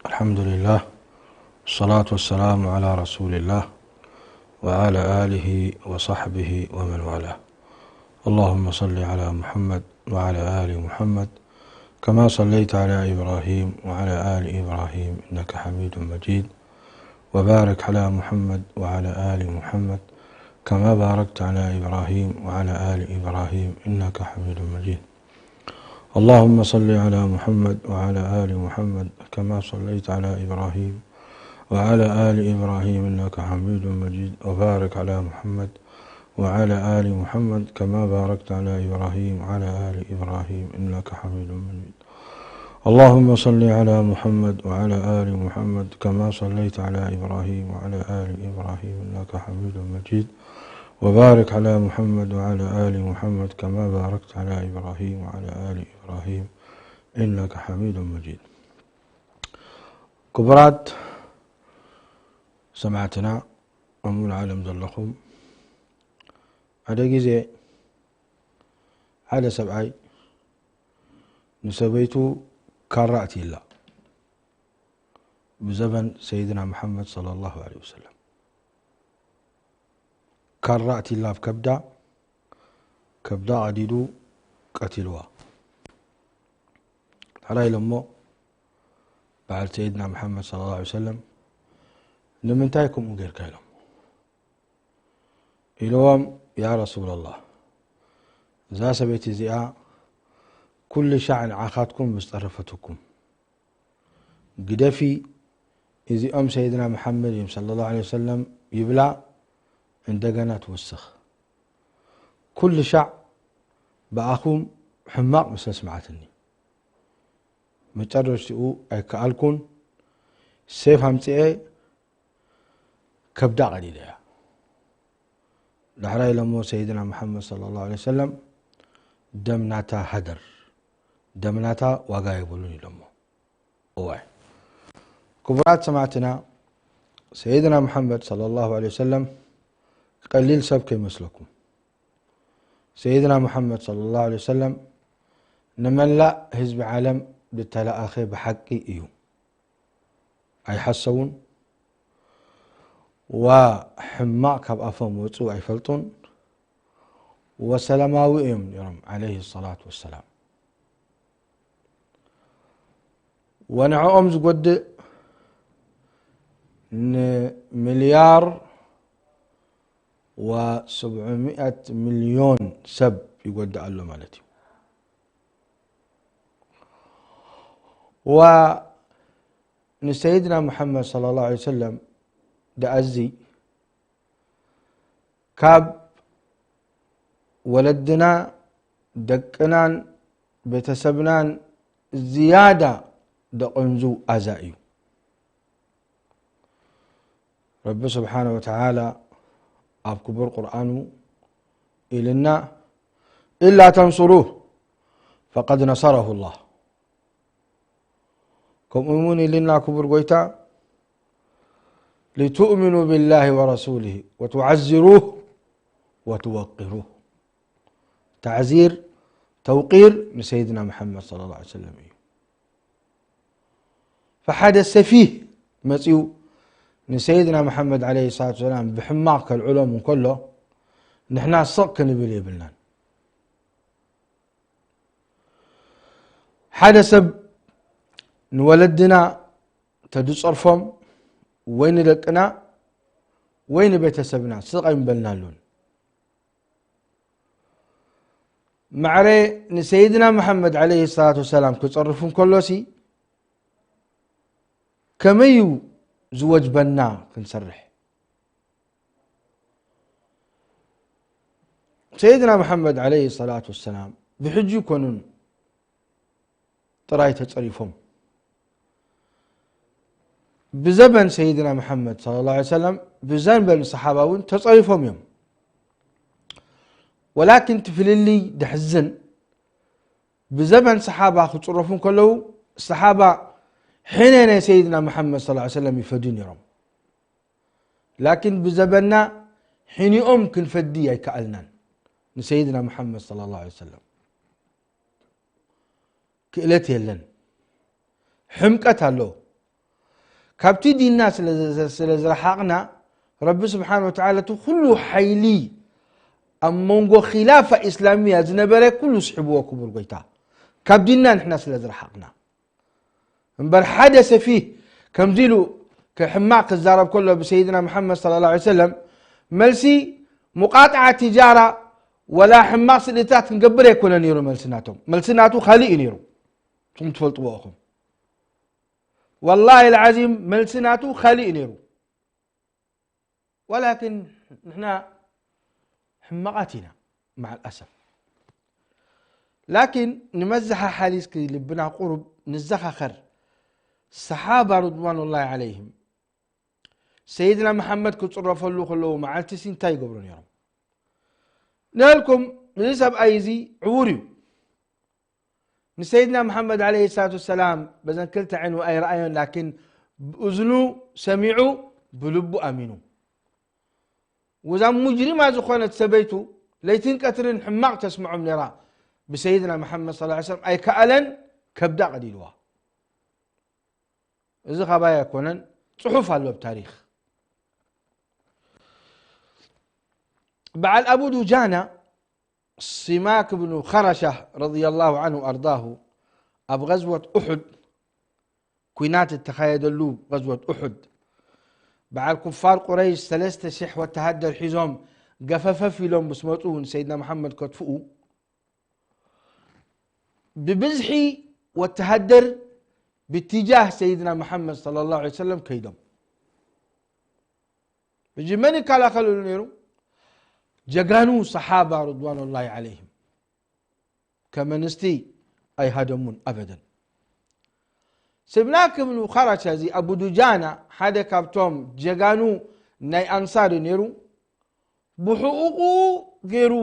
الحمد لله، والصلاة والسلام على رسول الله، وعلى آله وصحبه ومن والاه. اللهم صل على محمد وعلى آل محمد، كما صليت على إبراهيم وعلى آل إبراهيم إنك حميد مجيد، وبارك على محمد وعلى آل محمد، كما باركت على إبراهيم وعلى آل إبراهيم إنك حميد مجيد. اللهم صل على محمد وعلى آل محمد كما صليت على إبراهيم وعلى آل إبراهيم إنك حميد مجيد، وبارك على محمد وعلى آل محمد كما باركت على إبراهيم وعلى آل إبراهيم إنك حميد مجيد. اللهم صل على محمد وعلى آل محمد كما صليت على إبراهيم وعلى آل إبراهيم إنك حميد مجيد، وبارك على محمد وعلى آل محمد كما باركت على إبراهيم وعلى آل إبراهيم إنك حميد مجيد. ክቡራት ሰማዕትና ኣብ ሙሉእ ዓለም ዘለኹም፣ ሓደ ግዜ ሓደ ሰብኣይ ንሰበይቱ ካራ ኣትይላ፣ ብዘበን ሰይድና መሓመድ ሰለላሁ ዐለይሂ ወሰለም ካራ ኣትይላ ኣብ ከብዳ፣ ከብዳ ቀዲዱ ቀቲልዋ። ሕራይ ኢሎሞ በዓል ሰይድና መሓመድ ሰለላሁ ዐለይሂ ወሰለም፣ ንምንታይ ከምኡ ጌርካ ኢሎም ኢልዎም፣ ያ ረሱላላህ፣ እዛ ሰበይቲ እዚኣ ኩሉ ሻዕ ንዓኻትኩም ምስ ጠረፈትኩም፣ ግደፊ፣ እዚኦም ሰይድና መሓመድ እዮም ሰለላሁ ዐለይሂ ወሰለም ይብላ፣ እንደገና ትውስኽ። ኩሉ ሻዕ ብኣኹም ሕማቕ ምስ ኣስምዓትኒ፣ መጨረሽትኡ ኣይከኣልኩን፣ ሴፍ ኣምፅኤ ከብዳ ቀዲደያ። ዳሕራይ ኢሎሞ ሰይድና መሓመድ ሰለላሁ ዐለይሂ ወሰለም፣ ደም ናታ ሃደር፣ ደም ናታ ዋጋ የብሉን ኢሎሞ። እዋይ፣ ክቡራት ሰማዕትና፣ ሰይድና መሓመድ ሰለላሁ ዐለይሂ ወሰለም ቀሊል ሰብ ከይመስለኩም። ሰይድና መሓመድ ሰለላሁ ዐለይሂ ወሰለም ንመላእ ህዝቢ ዓለም ዝተለኣኸ ብሓቂ እዩ። ኣይሓሰቡን፣ ወላ ሕማቕ ካብ ኣፎም ወፁ ኣይፈልጡን፣ ወሰላማዊ እዮም ነይሮም ዐለይሂ ሰላቱ ወሰላም። ወንዕኦም ዝጎድእ ንሚልያር ወሰብዑሚእቲ ሚልዮን ሰብ ይጎድእ ኣሎ ማለት እዩ። ወንሰይድና ሙሓመድ ሰለላሁ ዐለይሂ ወሰለም ደኣዚ ካብ ወለድና፣ ደቅናን ቤተሰብናን ዝያዳ ደቐንዙ ኣዛ እዩ። ረቢ ስብሓነ ወተዓላ ኣብ ክቡር ቁርኣኑ ኢልና፣ ኢላ ተንሱሩህ ፈቀድ ነሰረሁ ላህ። ከምኡ እውን ኢልና ክቡር ጎይታ፣ ሊቱእሚኑ ቢላሂ ወረሱሊሂ ወቱዓዚሩህ ወቱወቂሩህ። ታዕዚር፣ ተውቂር ንሰይድና መሓመድ ሰለላሁ ዐለይሂ ወሰለም እዩ። ፈሓደ ሰፊህ መፂኡ ንሰይድና መሓመድ ዐለይሂ ሰላቱ ወሰላም ብሕማቕ ከልዕሎም እንከሎ፣ ንሕና ስቕ ክንብል የብልናን። ሓደ ሰብ ንወለድና ተድፀርፎም፣ ወይ ንደቅና ወይ ንቤተሰብና ስቕ ኣይምበልናሉን። ማዕረ ንሰይድና መሓመድ ዐለይሂ ሰላቱ ወሰላም ክፀርፍ እንከሎሲ ከመይ እዩ ዝወጅበና ክንሰርሕ? ሰይድና መሓመድ ዐለይሂ ሰላቱ ወሰላም ብሕጂ ይኮኑን ጥራይ ተፀሪፎም። ብዘበን ሰይድና መሓመድ ሰለላሁ ዐለይሂ ወሰለም ብዘበን ሰሓባ እውን ተፀሪፎም እዮም። ወላኪን እቲ ፍልልይ ደሕዝን፣ ብዘበን ሰሓባ ክፅረፉ እንከለዉ ሰሓባ ሕነ ናይ ሰይድና መሓመድ ሰለላሁ ዐለይሂ ወሰለም ይፈድዩ ነይሮም። ላኪን ብዘበንና ሕኒኦም ክንፈዲ ኣይከኣልናን። ንሰይድና መሓመድ ሰለላሁ ዐለይሂ ወሰለም ክእለት የለን፣ ሕምቀት ኣሎ። ካብቲ ዲንና ስለ፣ ስለ ዝረሓቕና፣ ረቢ ስብሓን ወተዓላ እቲ ኩሉ ሓይሊ ኣብ መንጎ ኺላፋ ኢስላምያ ዝነበረ ኩሉ ስሒብዎ፣ ክቡር ጎይታ። ካብ ዲንና ንሕና ስለ ዝረሓቕና። እምበር ሓደ ሰፊህ ከምዚ ኢሉ ሕማቕ ክዛረብ ከሎ ብሰይድና መሓመድ ሰለላሁ ዐለይሂ ወሰለም፣ መልሲ ሙቃጥዓ ትጃራ ወላ ሕማቕ ስእልታት ክንገብር ኣይኮነ ነይሩ መልሲ ናቶም። መልሲ ናቱ ካልእ እዩ ነይሩ። እቶም ትፈልጥዎ ኢኹም። ወላሂ ልዓዚም መልሲ ናቱ ካልእ እዩ ነይሩ። ወላኪን ንሕና ሕማቓት ኢና፣ መዓል ኣሰፍ። ላኪን ንመዘሓሓሊ እስኪ ልብና ቁሩብ ንዘኻኸር። ሰሓባ ርድዋኑላሂ ዓለይህም ሰይድና መሓመድ ክጽረፈሉ ከለዉ መዓልቲ ሲ እንታይ ይገብሩ ነይሮም? ንበልኩም፣ እዚ ሰብኣይ እዚ ዕዉር እዩ። ንሰይድና መሓመድ ዓለይሂ ሰላቱ ወሰላም በዘን ክልተ ዓይኑ ኣይረኣዮን፣ ላኪን ብእዝኑ ሰሚዑ፣ ብልቡ ኣሚኑ። ወዛ ሙጅሪማ ዝኾነት ሰበይቱ ለይትን ቀትርን ሕማቕ ተስምዖም ነይራ። ብሰይድና መሓመድ ሰለላሁ ዐለይሂ ወሰለም ኣይከኣለን፣ ከብዳ ቀዲድዋ። እዚ ካባይ ኣይኮነን፣ ጽሑፍ ኣሎ ኣብ ታሪኽ። በዓል ኣቡ ዱጃና ሲማክ ብኑ ኸረሻ ረዲየላሁ ዐንሁ ኣርዳሁ ኣብ ገዝወት ኡሑድ፣ ኲናት እተኻየደሉ ገዝወት ኡሑድ፣ በዓል ኩፋር ቁረይሽ ሰለስተ ሽሕ ወተሃደር ሒዞም ገፈፈፍ ኢሎም ምስ መጹ ንሰይድና መሓመድ ከጥፍኡ፣ ብብዝሒ ወተሃደር ብትጃህ ሰይድና መሓመድ ሰለላሁ ዐለይሂ ወሰለም ከይዶም። ሕጂ መን ይከላኸለሉ ነይሩ? ጀጋኑ ሰሓባ ርድዋኑላሂ ዓለይሂም። ከም ኣንስቲ ኣይሃደሙን ኣበደን። ሲማክ ብኑ ኸረሻ እዚ ኣቡ ዱጃና ሓደ ካብቶም ጀጋኑ ናይ ኣንሳር እዩ ነይሩ። ብሕቑቑ ገይሩ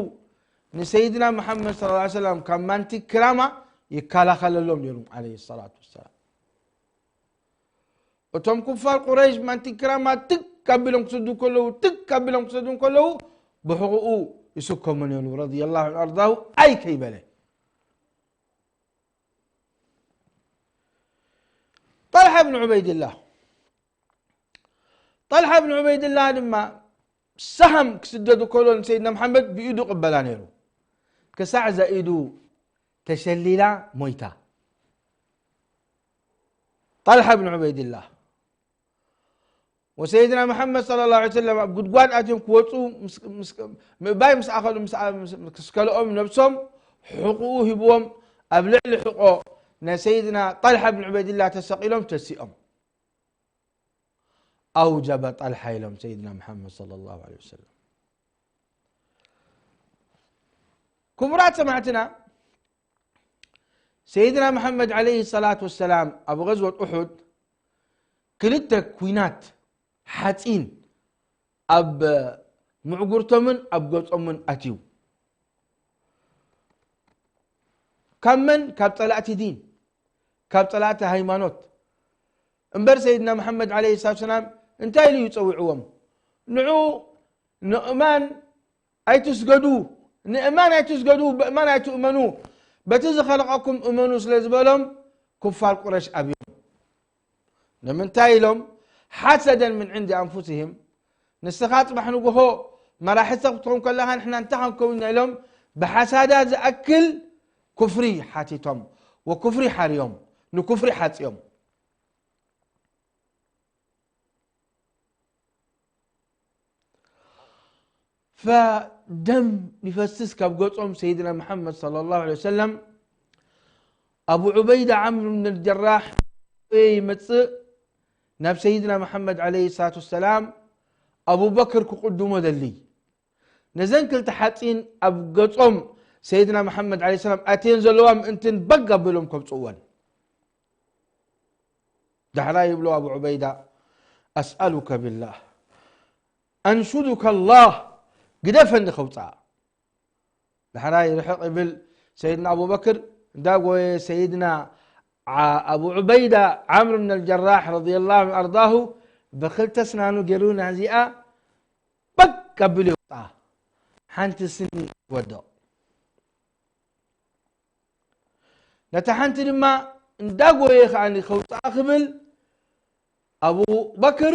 ንሰይድና መሓመድ ሰለላሁ ዐለይሂ ወሰለም ካብ ማንቲ ክራማ ይከላኸለሎም ነይሩ ዓለይሂ ሰላቱ ወሰላም። እቶም ኩፋር ቁረይሽ ማንቲ ክራማ ትክ ኣቢሎም ክሰዱ ከለዉ፣ ትክ ኣቢሎም ክሰዱ ከለዉ፣ ብሕቑኡ ይስከሙ ነይሩ፣ ረዲየላሁ ዐንሁ ኣርዳሁ፣ ኣይ ከይበለ። ጠልሓ ብን ዑበይድላህ። ጠልሓ ብን ዑበይድላህ ድማ ሰሃም ክስደዱ ከሎ ንሰይድና መሓመድ ብኢዱ ቅበላ ነይሩ። ክሳዕ እዛ ኢዱ ተሸሊላ ሞይታ። ጠልሓ ብን ዑበይድላህ። ወሰይድና መሓመድ ሰለላሁ ዐለይሂ ወሰለም ኣብ ጉድጓድ ኣትዮም ክወፁ ምስ፣ ምስ፣ ምእባይ ምስ ኣኸሉ ምስ፣ ምስ፣ ምስ ከልኦም ነብሶም ሕቑኡ ሂብዎም ኣብ ልዕሊ ሕቆ ናይ ሰይድና ጠልሓ ብን ዑበይድላህ ተሰቒሎም ተሲኦም። ኣውጀበ ጠልሓ ኢሎም ሰይድና መሓመድ ሰለላሁ ዐለይሂ ወሰለም። ክቡራት ሰማዕትና፣ ሰይድና መሓመድ ዓለይሂ ሰላቱ ወሰላም ኣብ ገዝወት ኡሑድ ክልተ ኲናት ሓፂን ኣብ ምዕጉርቶምን ኣብ ገጾምን ኣትዩ። ካብ መን? ካብ ጸላእቲ ዲን፣ ካብ ጸላእቲ ሃይማኖት። እምበር ሰይድና መሓመድ ዓለይሂ ሰላቱ ወሰላም እንታይ ኢሉ እዩ ጸዊዕዎም? ንዑ ንእማን ኣይትስገዱ፣ ንእማን ኣይትስገዱ፣ ብእማን ኣይትእመኑ፣ በቲ ዝኸለቐኩም እመኑ ስለ ዝበሎም ኩፋር ቁረሽ ኣብዮም። ንምንታይ ኢሎም? ሓሰደን ምን ዕንዲ ኣንፉሲህም። ንስኻ ጽባሕ ንግሆ መራሒ ሰብ ክትኸውን ከለኻ ንሕና እንታይ ክንከውን ኢና ኢሎም ብሓሳዳ ዝኣክል ኩፍሪ ሓቲቶም፣ ወኩፍሪ ሓርዮም፣ ንኩፍሪ ሓጽዮም። ፈደም ይፈስስ ካብ ገጾም ሰይድና መሓመድ ሰለላሁ ዐለይሂ ወሰለም። ኣቡ ዑበይዳ ዓምር ብን ጀራሕ ይመጽእ ናብ ሰይድና መሓመድ ዓለይሂ ሰላቱ ወሰላም፣ ኣቡበክር ክቕድሞ ደሊ። ነዘን ክልተ ሓጺን ኣብ ገጾም ሰይድና መሓመድ ዓለይሂ ሰላም ኣትየን ዘለዋ ምእንትን በግ ኣቢሎም ከብጽእወን። ዳሕራይ ይብሎ ኣቡ ዑበይዳ፣ ኣስኣሉከ ቢላህ፣ ኣንሹዱከ ኣላህ፣ ግደፈኒ ከውፅኣ። ዳሕራይ ርሕቕ ይብል ሰይድና ኣቡበክር፣ እንዳጎየ ሰይድና ዓ-፣ ኣቡ ዑበይዳ ዓምር ብን ኣልጀራሕ ረዲየላሁ ዐንሁ ኣርዳሁ ብክልተ ስናኑ ገይሩ ናዚኣ በግ ኣቢሉ የውፅኣ። ሓንቲ ስኒ ወድቕ። ነታ ሓንቲ ድማ እንዳጎየ ከኣ ከውፅኣ ክብል ኣቡ በክር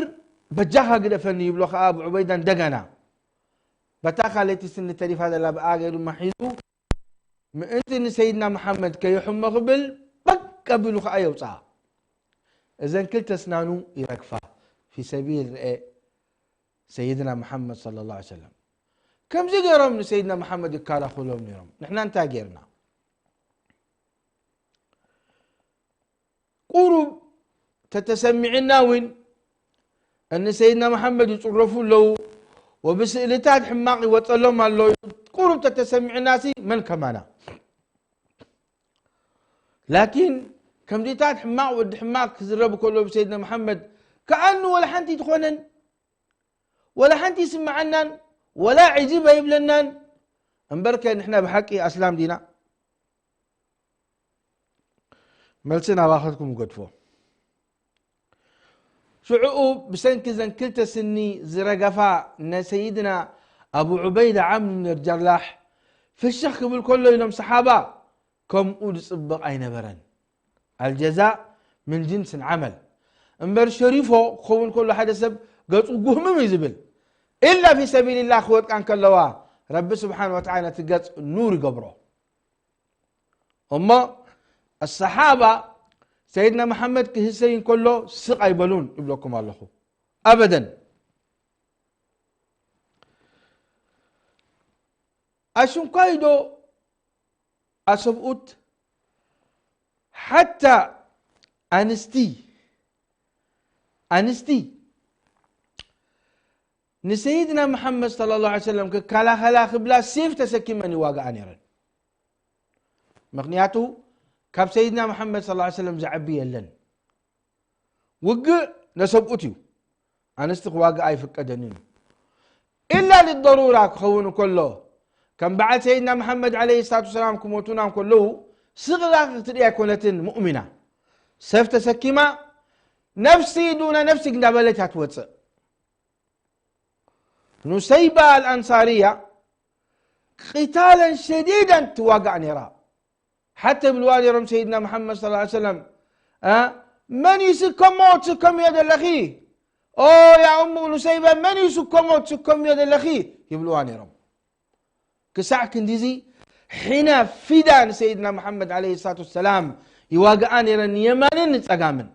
በጃኻ ግደፈኒ ይብሎ ከኣ ኣቡ ዑበይዳ እንደገና። በታ ካልኣይቲ ስኒ ተሪፋ ዘላ ብኣ ገይሩ ማሒዙ ምእንቲ ንሰይድና መሓመድ ከየሕሞ ክብል በቅ ኣቢሉ ከኣ የውፅኣ። እዘን ክልተ ስናኑ ይረግፋ። ፊ ሰቢል ርኤ ሰይድና መሓመድ ሰለላሁ ዐለይሂ ወሰለም። ከምዚ ገይሮም ንሰይድና መሓመድ ይከላኸሎም ነይሮም። ንሕና እንታይ ገይርና? ቁሩብ ተተሰሚዕና እውን እኒ ሰይድና መሓመድ ይፅረፉ ኣለዉ፣ ወብስእልታት ሕማቕ ይወፀሎም ኣሎ። ቁሩብ ተተሰሚዕና ሲ መን ከማና? ላኪን ከምዚታት ሕማቕ ወዲ ሕማቕ ክዝረብ ከሎ ብሰይድና መሓመድ ከኣኑ ወላ ሓንቲ ትኾነን፣ ወላ ሓንቲ ይስምዓናን፣ ወላ ዕጅብ ኣይብለናን። እምበርከ ንሕና ብሓቂ ኣስላም ዲና? መልሲ ናባኸትኩም እገድፎ። ሽዑኡ ብሰንኪ ዘን ክልተ ስኒ ዝረገፋ ናይ ሰይድና ኣቡ ዑበይዳ ዓምር ጀራሕ ፍሽኽ ክብል ከሎ ኢሎም ሰሓባ ከምኡ ዝጽብቕ ኣይነበረን። ኣልጀዛእ ምን ጅንስ ልዓመል። እምበር ሸሪፎ ክኸውን ከሎ ሓደ ሰብ ገጹ ጉህምም እዩ ዝብል። ኢላ ፊ ሰቢልላህ ክወድቃ እንከለዋ ረቢ ስብሓን ወተዓላ ነቲ ገጽ ኑር ይገብሮ። እሞ ኣሰሓባ ሰይድና መሓመድ ክህሰይ እንከሎ ስቕ ኣይበሉን ይብለኩም ኣለኹ። ኣበደን። ኣሽንኳይዶ ኣሰብኡት ሓታ ኣንስቲ ኣንስቲ ንሰይድና መሓመድ ሰለላሁ ዐለይሂ ወሰለም ክከላኸላ ክብላ ሴፍ ተሰኪመን ይዋግኣ ነይረን። ምኽንያቱ ካብ ሰይድና መሓመድ ሰለላሁ ዐለይሂ ወሰለም ዝዓቢ የለን። ውግእ ነሰብኡት እዩ። ኣንስቲ ክዋግኣ ኣይፍቀደንን እዩ። ኢላ ልደሩራ ክኸውን ከሎ ከም በዓል ሰይድና መሓመድ ዐለይሂ ሰላቱ ወሰላም ክሞቱና ከለዉ ስቕ ኢላ ክትርኢ ኣይኮነትን ሙእሚና። ሰፍ ተሰኪማ ነፍሲ ዱነ ነፍሲ እንዳበለት እያ ትወፅእ። ኑሰይባ ኣልኣንሳርያ ቂታለን ሸዲደን ትዋጋእ ነይራ። ሓተ ይብልዋ ነይሮም ሰይድና መሓመድ ሰለላሁ ዐለይሂ ወሰለም፣ እ፣ መን እዩ ስከሞ ትስከምዮ ዘለኺ? ኦ ያ እሙ ኑሰይባ መን እዩ ስከሞ ትስከምዮ ዘለኺ? ይብልዋ ነይሮም። ክሳዕ ክንዲዚ ሒና ፊዳ ንሰይድና መሓመድ ዐለይሂ ሰላቱ ወሰላም ይዋግኣ ነይረን ንየማንን ንጸጋምን።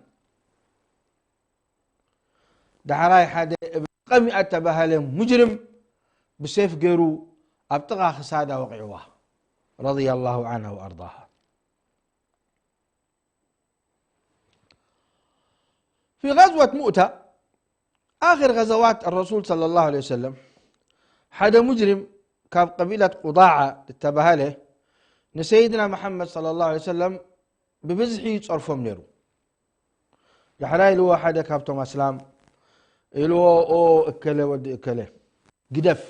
ዳሕራይ ሓደ እብን ቀሚኣ እተባህለ ሙጅርም ብሴፍ ገይሩ ኣብ ጥቓ ክሳዳ ወቒዕዋ። ረዲየላሁ ዐንሃ ወኣርዳሃ። ፊ ገዝወት ሙእታ፣ ኣኽር ገዘዋት ረሱል ሰለላሁ ዐለይሂ ወሰለም፣ ሓደ ሙጅሪም ካብ ቀቢለት ቁዳዓ ዝተባህለ ንሰይድና መሓመድ ሰለላሁ ዐለይሂ ወሰለም ብብዝሒ ይጸርፎም ነይሩ። ዳሕራይ ኢልዎ ሓደ ካብቶም ኣስላም ኢልዎ፣ ኦ እከለ ወዲ እከለ፣ ግደፍ፣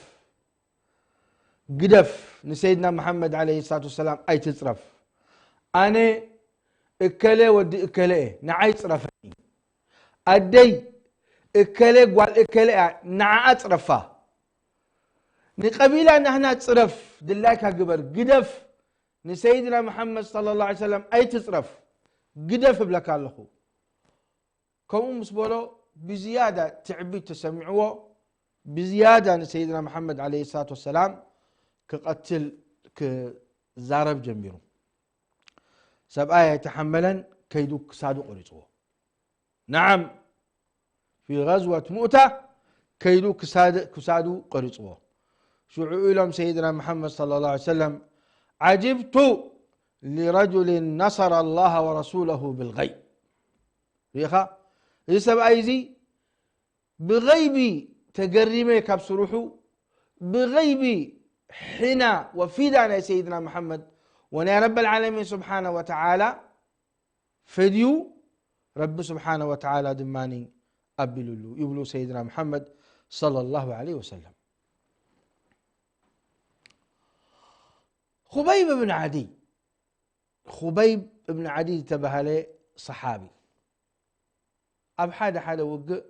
ግደፍ፣ ንሰይድና መሓመድ ዐለይሂ ሰላቱ ወሰላም ኣይትጽረፍ። ኣነ እከለ ወዲ እከለ እየ፣ ንዓይ ጽረፈኒ። ኣደይ እከለ ጓል እከለ እያ፣ ንዓኣ ጽረፋ። ንቀቢላ ናህና ጽረፍ፣ ድላይካ ግበር፣ ግደፍ፣ ንሰይድና መሓመድ ሰለላሁ ዐለይሂ ወሰለም ኣይትጽረፍ፣ ግደፍ እብለካ ኣለኹ። ከምኡ ምስ በሎ ብዝያዳ ትዕቢት ተሰሚዕዎ፣ ብዝያዳ ንሰይድና መሓመድ ዐለይሂ ሰላቱ ወሰላም ክቐትል ክዛረብ ጀሚሩ። ሰብኣይ ኣይተሓመለን፣ ከይዱ ክሳዱ ቆሪጽዎ። ነዓም፣ ፊ ገዝወት ሙእታ ከይዱ ክሳድ-፣ ክሳዱ ቆሪጽዎ። ሽዑ ኢሎም ሰይድና መሓመድ ሰለላሁ ዐለይሂ ወሰለም፣ ዓጅብቱ ሊረጁሊን ነሰረ ላሃ ወረሱለሁ ብልገይብ። ርኢኻ፣ እዚ ሰብኣይ እዚ ብገይቢ ተገሪመ ካብ ስርሑ፣ ብገይቢ ሕና ወፊዳ ናይ ሰይድና መሓመድ ወናይ ረበል ዓለሚን ስብሓነ ወተዓላ ፈድዩ፣ ረቢ ስብሓነ ወተዓላ ድማ ኣቢሉሉ ይብሉ ሰይድና መሓመድ ሰለላሁ ዐለይሂ ወሰለም። ኹበይብ እብን ዓዲይ፣ ኹበይብ እብን ዓዲይ ዝተባህለ ሰሓቢ ኣብ ሓደ ሓደ ውግእ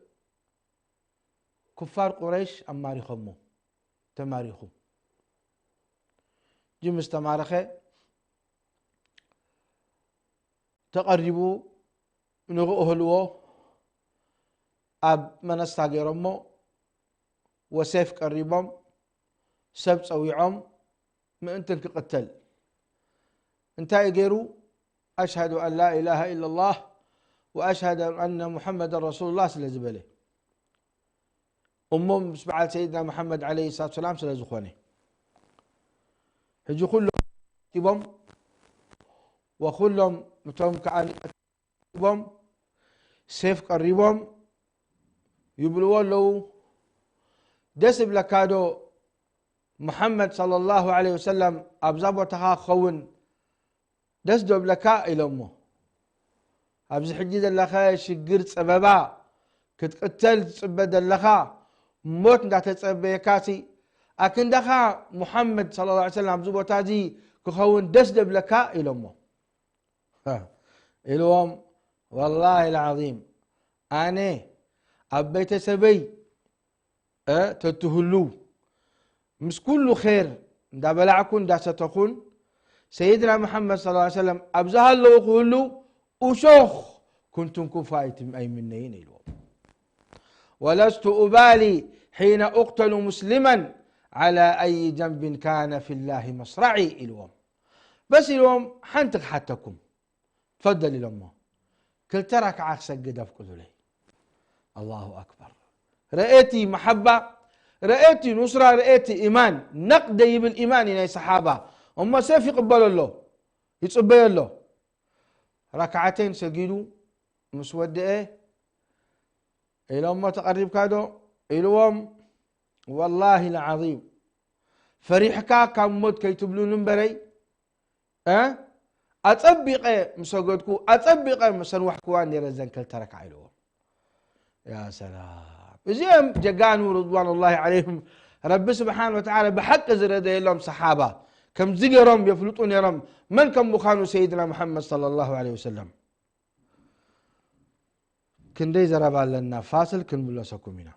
ኩፋር ቁረይሽ ኣማሪኾሞ፣ ተማሪኹ። ጅም ዝተማረኸ ተቐሪቡ ንግሆ ህልዎ ኣብ መነስታ ገይሮሞ ወሴፍ ቀሪቦም ሰብ ጸዊዖም ምእንትን ክቕተል እንታይ ገይሩ? ኣሽሃዱ ኣን ላ ኢላሃ ኢላላህ ወኣሽሃዱ ኣነ ሙሐመደን ረሱሉላህ ስለ ዝበለ እሞ ምስ በዓል ሰይድና መሓመድ ዓለይሂ ሰላቱ ሰላም ስለ ዝኾነ ሕጂ ኩሎም ቲቦም ወኩሎም እቶም ከዓ ቀሪቦም ሴፍ ቀሪቦም ይብልዎ ኣለዉ። ደስ ይብለካ ዶ መሓመድ ሰለላሁ ዐለይሂ ወሰለም ኣብዛ ቦታኻ ክኸውን ደስ ዶ ብለካ ኢሎሞ። ኣብዚ ሕጂ ዘለኸ ሽግር ጸበባ ክትቅተል ትጽበ ዘለኻ ሞት እንዳተጸበየካሲ ኣክንዳኻ ሙሓመድ ሰለላሁ ዐለይሂ ወሰለም ኣብዚ ቦታ እዚ ክኸውን ደስ ዶ ብለካ ኢሎሞ። ኢልዎም ወላሂ ልዓዚም ኣነ ኣብ ቤተሰበይ ተትህሉ ምስ ኩሉ ር እንዳበላዕኩን እንዳሰተኹን ሰይድና መሓመድ صلى الله عليه وسلم ኣብዛ ሃለዉ ክህሉ እሾኽ ኩንትንኩፋ ኣይትም ኣይምነይን ኢልዎም። ولست أبالي حين أقتل مسلما على أي جنب كان في الله مصرعي ኢልዎም። በስ ኢልዎም ሓንቲ ክሓተኩም ፈደል ኢሎሞ ክልተ ረክዓ ክሰግድ ኣፍቅዱለይ። ኣላሁ ኣክበር። ረኤቲ መሓባ፣ ረኤቲ ኑስራ፣ ረኤቲ ኢማን። ነቕ ደይብል ኢማን እዩ ናይ ሰሓባ። እሞ ሴፍ ይቕበሎ ኣሎ፣ ይጽበዮ ኣሎ። ረክዓተይን ሰጊዱ ምስ ወድአ ኢሎሞ ተቐሪብካ ዶ ኢልዎም፣ ወላሂ ልዓዚም ፈሪሕካ ካብ ሞት ከይትብሉኒ እምበረይ ኣጸቢቐ ምስ ሰገድኩ ኣጸቢቐ ምስ ሰንዋሕክዋ ነይረ ዘን ክልተ ረክዓ ኢልዎም። ያ ሰላም እዚኦም ጀጋኑ ርድዋኑላሂ ዐለይሂም ረቢ ስብሓን ወተዓላ ብሓቂ ዝረደየሎም ሰሓባ ከምዚ ገይሮም የፍልጡ ነይሮም መን ከም ምዃኑ ሰይድና ሙሓመድ ሰለላሁ ዐለይሂ ወሰለም። ክንደይ ዘረባ ኣለና ፋስል ክንምለሰኩም ኢና።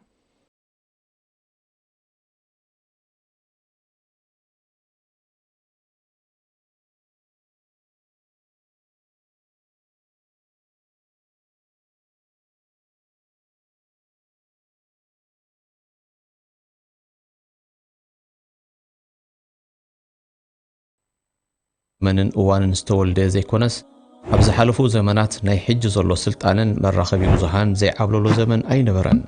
መንን እዋንን ዝተወልደ ዘይኮነስ ኣብ ዝሓለፉ ዘመናት ናይ ሕጂ ዘሎ ስልጣነን መራኸቢ ብዙሃን ዘይዓብለሎ ዘመን ኣይነበረን።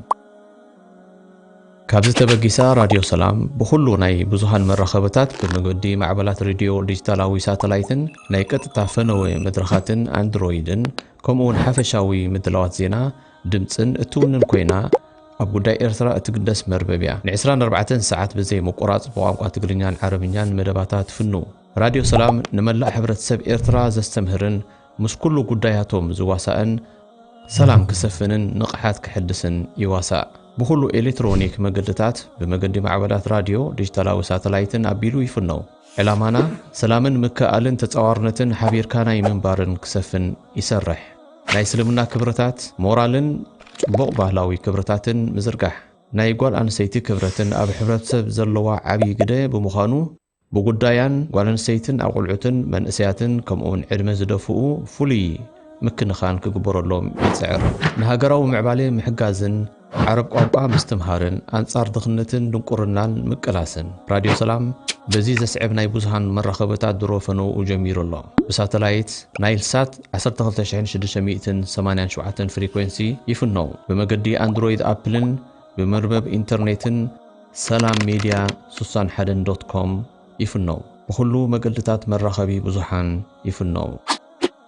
ካብዚ ተበጊሳ ራድዮ ሰላም ብኹሉ ናይ ብዙሃን መራኸብታት ብመገዲ ማዕበላት ሬድዮ ዲጂታላዊ ሳተላይትን ናይ ቀጥታ ፈነወ መድረኻትን ኣንድሮይድን ከምኡ እውን ሓፈሻዊ ምድላዋት ዜና ድምፅን እትውንን ኮይና ኣብ ጉዳይ ኤርትራ እትግደስ መርበብ እያ። ን24 ሰዓት ብዘይ ምቁራፅ ብቋንቋ ትግርኛን ዓረብኛን መደባታ ትፍኑ። ራድዮ ሰላም ንመላእ ሕብረተሰብ ኤርትራ ዘስተምህርን ምስ ኩሉ ጉዳያቶም ዝዋሳእን ሰላም ክሰፍንን ንቕሓት ክሕድስን ይዋሳእ። ብኹሉ ኤሌክትሮኒክ መገድታት ብመገዲ ማዕበላት ራድዮ፣ ዲጂታላዊ ሳተላይትን ኣቢሉ ይፍነው። ዕላማና ሰላምን ምክእኣልን ተጻዋርነትን ሓቢርካ ናይ ምንባርን ክሰፍን ይሰርሕ። ናይ እስልምና ክብርታት፣ ሞራልን ጽቡቕ ባህላዊ ክብርታትን ምዝርጋሕ። ናይ ጓል ኣንስተይቲ ክብረትን ኣብ ሕብረተሰብ ዘለዋ ዓብዪ ግደ ብምዃኑ ብጉዳያን ጓል ኣንስተይትን ኣቑልዑትን መንእሰያትን ከምኡውን ዕድመ ዝደፍኡ ፍሉይ ምክንኻን ክግበረሎም ይጽዕር። ንሃገራዊ ምዕባሌ ምሕጋዝን ዓረብ ቋንቋ ምስትምሃርን ኣንጻር ድኽነትን ድንቁርናን ምቅላስን። ራድዮ ሰላም በዚ ዘስዕብ ናይ ብዙሃን መራኸብታት ድሮ ፈነውኡ ጀሚሩ ኣሎ። ብሳተላይት ናይል ሳት ዓሰርተ ክልተ ሽሕን ሽዱሽተ ሚእትን ሰማንያን ሸውዓተን ፍሪኮንሲ ይፍነው። ብመገዲ ኣንድሮይድ ኣፕልን ብመርበብ ኢንተርኔትን ሰላም ሜድያ ስሳን ሓደን ዶት ኮም ይፍነው። ብኹሉ መገድታት መራኸቢ ብዙሓን ይፍነው።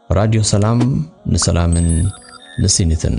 ራድዮ ሰላም ንሰላምን ንሲኒትን።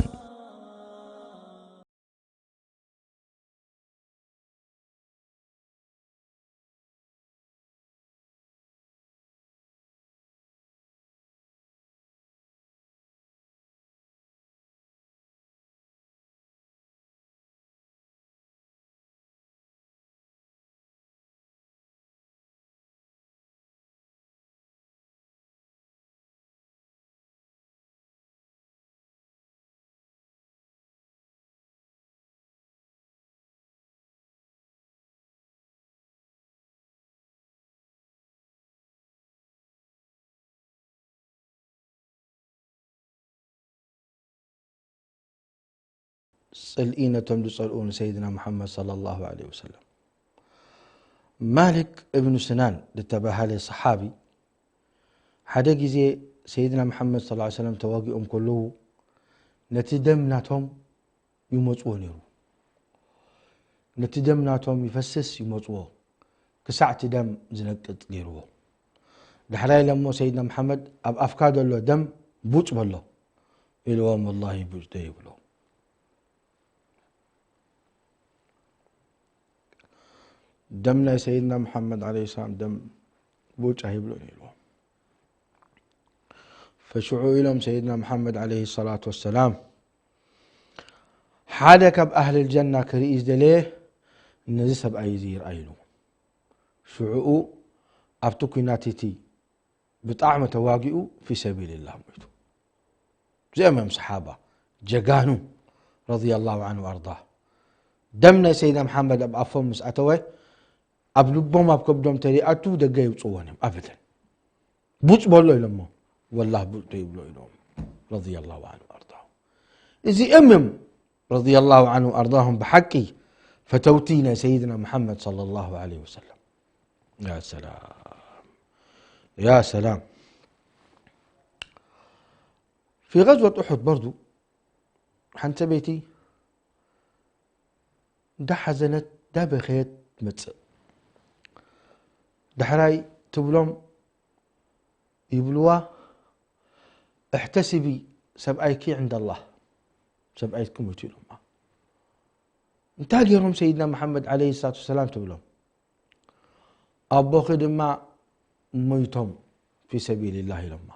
ጽልኢ ነቶም ዝጸልኡ ንሰይድና ሙሓመድ ሰለላሁ ዐለይሂ ወሰለም። ማሊክ እብኑ ስናን ዝተባህለ ሰሓቢ ሓደ ግዜ ሰይድና ሙሓመድ ሰለላሁ ዐለይሂ ወሰለም ተዋጊኦም ከለዉ ነቲ ደም ናቶም ይመጽዎ ነይሩ። ነቲ ደም ናቶም ይፈስስ ይመጽዎ፣ ክሳዕ እቲ ደም ዝነቅጥ ገይርዎ። ዳሕራይ ኢሎሞ ሰይድና መሓመድ፣ ኣብ ኣፍካ ዘሎ ደም ቡጭ በሎ ኢልዎም፣ ወላሂ ቡጭ ዶ ይብሎ። ደም ናይ ሰይድና መሓመድ ዓለይሂ ሰላም ደም ቡጭ ኣይብሎን ኢልዎም። ፈሽዑ ኢሎም ሰይድና መሓመድ ዓለይሂ ሰላቱ ወሰላም፣ ሓደ ካብ ኣህልል ጀና ክርኢ ዝደለየ ነዚ ሰብኣይ እዚ ይርኣይ ኢሉ። ሽዑኡ ኣብቲ ኲናት እቲ ብጣዕሚ ተዋጊኡ ፊ ሰቢልላህ ሞይቱ። እዚኦም እዮም ሰሓባ ጀጋኑ ረዲየላሁ ዐንሁ ወኣርዳህ። ደም ናይ ሰይድና መሓመድ ኣብ ኣፎም ምስ ኣተወ ኣብ ልቦም ኣብ ከብዶም ተደይኣቱ ደገ ይውፅዎን እዮም ኣበደን። ቡጭ በሎ ኢሎሞ ወላህ ቡጭ ዶ ይብሎ ኢሎም ረዲየላሁ ዐንሁ ወኣርዳሁ። እዚኦም እዮም ረዲየላሁ ዐንሁ ወኣርዳሁም ብሓቂ ፈተውቲ ናይ ሰይድና መሓመድ ሰለላሁ ዐለይሂ ወሰለም። ያ ሰላም ያ ሰላም። ፊ ገዝወት ኡሑድ በርዱ ሓንቲ ሰበይቲ እንዳሓዘነት እንዳበኸየት ትመጽእ። ዳሕራይ ትብሎም ይብልዋ፣ እሕተስቢ ሰብኣይኪ ዕንደላህ፣ ሰብኣይኪ ሞይቱ ኢሎማ። እንታይ ገይሮም ሰይድና መሓመድ ዓለይሂ ሰላቱ ወሰላም ትብሎም? ኣቦኺ ድማ ሞይቶም ፊ ሰቢልላህ ኢሎማ።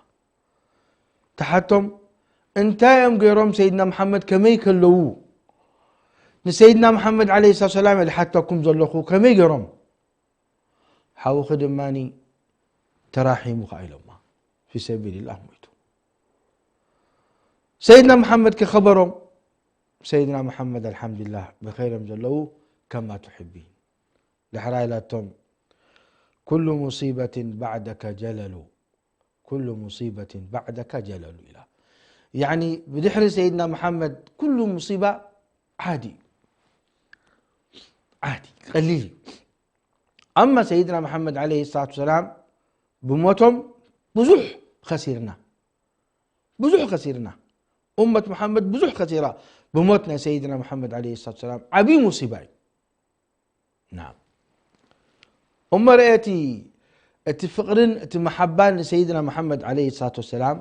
ተሓቶም እንታይ እዮም ገይሮም ሰይድና መሓመድ ከመይ ከለዉ ንሰይድና መሓመድ ዓለይሂ ሰላቱ ወሰላም እየ ዝሓተኩም ዘለኹ ከመይ ገይሮም? ሓውኺ ድማ ተራሒሙ ኸዓ ኢሎማ ፊ ሰቢልላህ ሞይቱ። ሰይድና መሓመድ ከኸበሮም ሰይድና መሓመድ ኣልሓምዱሊላህ ብኸይሮም ዘለዉ ከማ ትሕቢን። ዳሕራይ ኢላቶም ኩሉ ሙሲበትን ባዕደከ ጀለሉ ኩሉ ሙሲበትን ባዕደከ ጀለሉ ኢላ። ያኒ ብድሕሪ ሰይድና መሓመድ ኩሉ ሙሲባ ዓዲ እዩ። ዓዲ ቀሊል እዩ። ኣማ ሰይድና መሓመድ ዓለይሂ ሰላቱ ወሰላም ብሞቶም ብዙሕ ኸሲርና። ብዙሕ ኸሲርና። ኡመት መሓመድ ብዙሕ ኸሲራ ብሞት ናይ ሰይድና መሓመድ ዓለይሂ ሰላቱ ወሰላም። ዓብዪ ሙሲባ እዩ። ናም እሞ ርአ እቲ እቲ ፍቕርን እቲ መሓባን ንሰይድና መሓመድ ዓለይሂ ሰላቱ ወሰላም።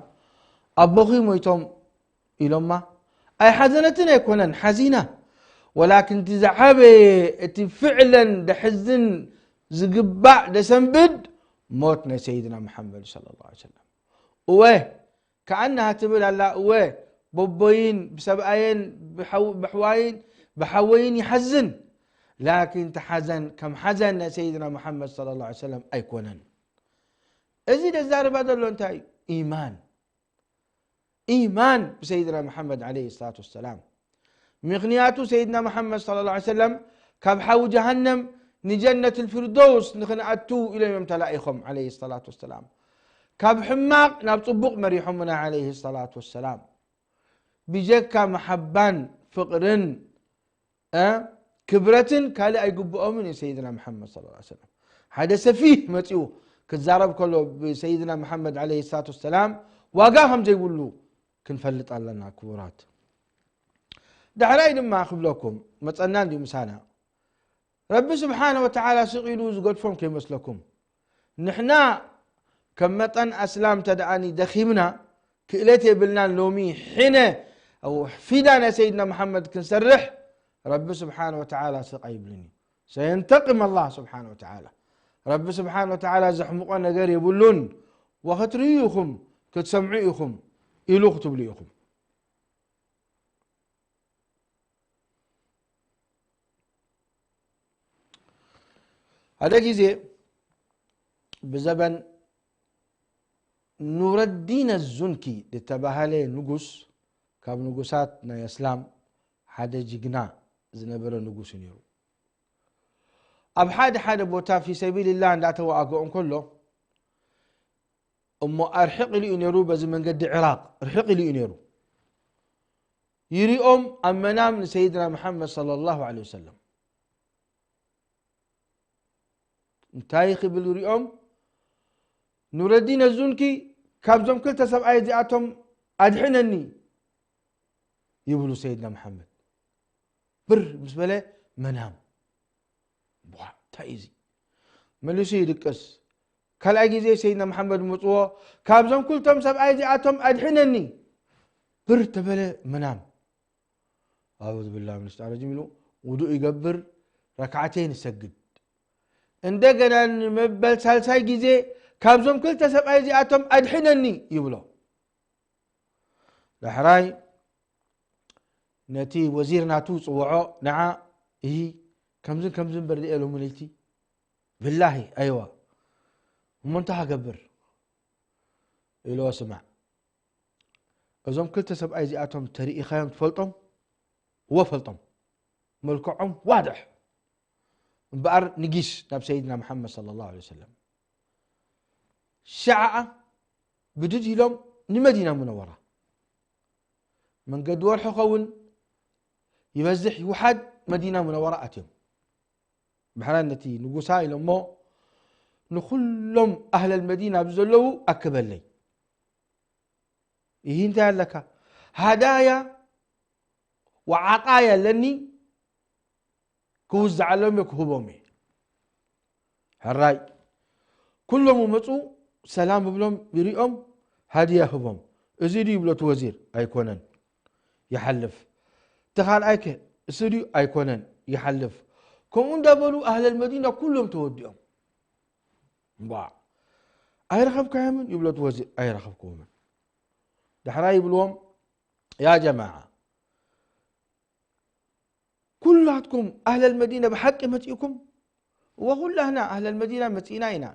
ኣቦኺ ሞይቶም ኢሎማ ኣይሓዘነትን ኣይኮነን ሓዚና። ወላኪን እቲ ዝዓበየ እቲ ፍዕለን ደሕዝን ዝግባእ ደሰንብድ ሞት ናይ ሰይድና መሓመድ ሰለላሁ ዐለይሂ ወሰለም። እወ ከኣናሃ ትብል ኣላ። እወ በቦይን ብሰብኣየን ብሓው- ብሕዋይን ብሓወይን ይሓዝን። ላኪን እቲ ሓዘን ከም ሓዘን ናይ ሰይድና መሓመድ ሰለላሁ ዐለይሂ ወሰለም ኣይኮነን። እዚ ደዛርባ ዘሎ እንታይ እዩ? ኢማን። ኢማን ብሰይድና መሓመድ ዓለይሂ ሰላቱ ወሰላም። ምኽንያቱ ሰይድና መሓመድ ሰለላሁ ዐለይሂ ወሰለም ካብ ሓዊ ጀሃነም ንጀነት ልፊርዶስ ንኽንኣቱ ኢሎም እዮም ተላኢኾም ዓለይሂ ሰላቱ ወሰላም። ካብ ሕማቕ ናብ ጽቡቕ መሪሖምና ዓለይሂ ሰላቱ ወሰላም። ብጀካ መሓባን ፍቕርን እ ክብረትን ካልእ ኣይግብኦምን እዩ ሰይድና መሓመድ ሰለላሁ ዐለይሂ ወሰለም። ሓደ ሰፊህ መጺኡ ክዛረብ ከሎ ብሰይድና መሓመድ ዓለይሂ ሰላቱ ወሰላም ዋጋ ከም ዘይብሉ ክንፈልጥ ኣለና ክቡራት። ዳሕራይ ድማ ክብለኩም መጸና እንድዩ ምሳና። ረቢ ስብሓነ ወተዓላ ስቕ ኢሉ ዝገድፎም ከይመስለኩም። ንሕና ከም መጠን ኣስላም ተደኣኒ ደኺምና ክእለት የብልናን ሎሚ ሕነ ፊዳ ናይ ሰይድና መሓመድ ክንሰርሕ ረቢ ስብሓነ ወተዓላ ስቕ ኣይብልን እዩ። ሰየንተቅም ኣላህ ስብሓነ ወተዓላ። ረቢ ስብሓነ ወተዓላ ዘሕምቖ ነገር የብሉን። ወክትርእዩ ኢኹም ክትሰምዑ ኢኹም ኢሉ ክትብሉ ኢኹም። ሓደ ግዜ ብዘበን ኑረዲን ኣዙንኪ ዝተባሃለ ንጉስ ካብ ንጉሳት ናይ ኣስላም ሓደ ጅግና ዝነበረ ንጉስ እዩ ነይሩ። ኣብ ሓደ ሓደ ቦታ ፊ ሰቢልላህ እንዳተዋኣገኦ እንከሎ እሞ ኣርሕቕ ኢሉ እዩ ነይሩ። በዚ መንገዲ ዕራቕ ርሕቕ ኢሉ እዩ ነይሩ። ይሪኦም ኣብ መናም ንሰይድና መሓመድ ሰለላሁ ዐለይሂ ወሰለም። እንታይ ክብል ይሪኦም? ኑረዲን ኣዙንኪ፣ ካብዞም ክልተ ሰብኣይ እዚኣቶም ኣድሕነኒ ይብሉ ሰይድና መሓመድ። ብር ምስ በለ መናም። ቧ፣ እንታይ እዩ እዚ? መሊሱ ይድቅስ። ካልኣይ ግዜ ሰይድና መሓመድ መፅዎ፣ ካብዞም ክልቶም ሰብኣይ እዚኣቶም ኣድሕነኒ። ብር ተበለ መናም። ኣዑዙ ቢላሂ ሚነ ሸይጣን ረጂም ኢሉ ውዱእ ይገብር፣ ረክዓተይን ይሰግድ። እንደገና ንመበል ሳልሳይ ግዜ፣ ካብዞም ክልተ ሰብኣይ እዚኣቶም ኣድሕነኒ ይብሎ። ዳሕራይ ነቲ ወዚር ናቱ ጽውዖ፣ ንዓ፣ እሂ፣ ከምዝን ከምዝን እምበር ድየ ሎሚ ለይቲ? ብላሂ፣ ኣይዋ። እሞ እንታይ ክገብር? ኢልዎ፣ ስማዕ፣ እዞም ክልተ ሰብኣይ እዚኣቶም ተርኢኻዮም ትፈልጦም? እወ፣ ፈልጦም። መልክዖም ዋድሕ። እምበኣር ንጊስ ናብ ሰይድና መሓመድ ሰለላሁ ዐለይሂ ወሰለም። ሸዓ ብድድ ኢሎም ንመዲና ሙነወራ። መንገዲ ወርሒ ኸውን ይበዝሕ ይውሓድ፣ መዲና ሙነወራ ኣትዮም። ብሕራይ ነቲ ንጉሳ ኢሎሞ፣ ንኹሎም ኣህለል መዲና ኣብዚ ዘለዉ ኣክበለይ። ይህ እንታይ ኣለካ? ሃዳያ ወዓጣያ ኣለኒ፣ ክውዝዓሎም እየ፣ ክህቦም እየ። ሕራይ፣ ኩሎም መፁ፣ ሰላም ብሎም ይሪኦም፣ ሃድያ ህቦም። እዚ ድዩ ይብሎ እቲ ወዚር? ኣይኮነን፣ ይሓልፍ። እቲ ካልኣይ ከ? እሱ ድዩ? ኣይኮነን፣ ይሓልፍ። ከምኡ እንዳበሉ ኣህለል መዲና ኩሎም ተወዲኦም። እምቧዕ፣ ኣይረኸብካዮምን? ይብሎ እቲ ወዚር። ኣይረኸብኩዎምን። ዳሕራይ ይብልዎም፣ ያ ጀማዓ፣ ኩላትኩም ኣህለል መዲና ብሓቂ መጺእኩም? እወ፣ ኩላህና ኣህለል መዲና መጺእና ኢና።